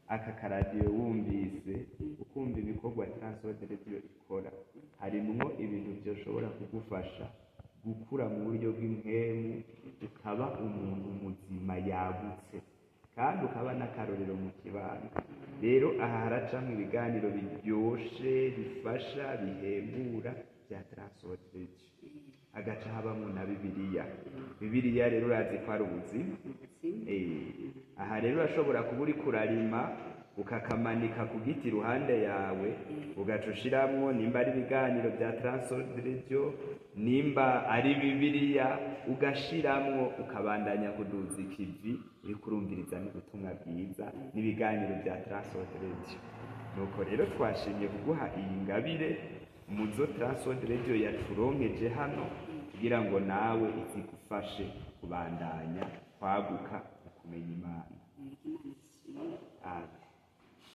Aka karadiyo wumvise, ukumva ibikorwa Transworld Radio ikora, harimwo ibintu byoshobora kugufasha gukura mu buryo bw'impwemu, ukaba umuntu muzima yagutse, kandi ukaba n'akarorero mu kibano. Rero aha haracamwo ibiganiro biryoshe, bifasha, bihembura bya Transworld Radio, hagaca habamwo na Bibiliya. Bibiliya rero urazi ko ari ubuzima. Ubuzima. Aha rero urashobora kuba uriko urarima, ukakamanika ku giti iruhande yawe, ugaca ushiramwo nimba ari ibiganiro bya Transworld Radio, nimba ari Bibiliya, ugashiramwo, ukabandanya kuduza ikivi uriko urumviriza n'ubutumwa bwiza n'ibiganiro bya Transworld Radio. Nuko rero twashimye kuguha iyi ngabire muzo Transworld Radio yaturonkeje hano, kugira ngo nawe izigufashe kubandanya kwaguka mu kumenya Imana.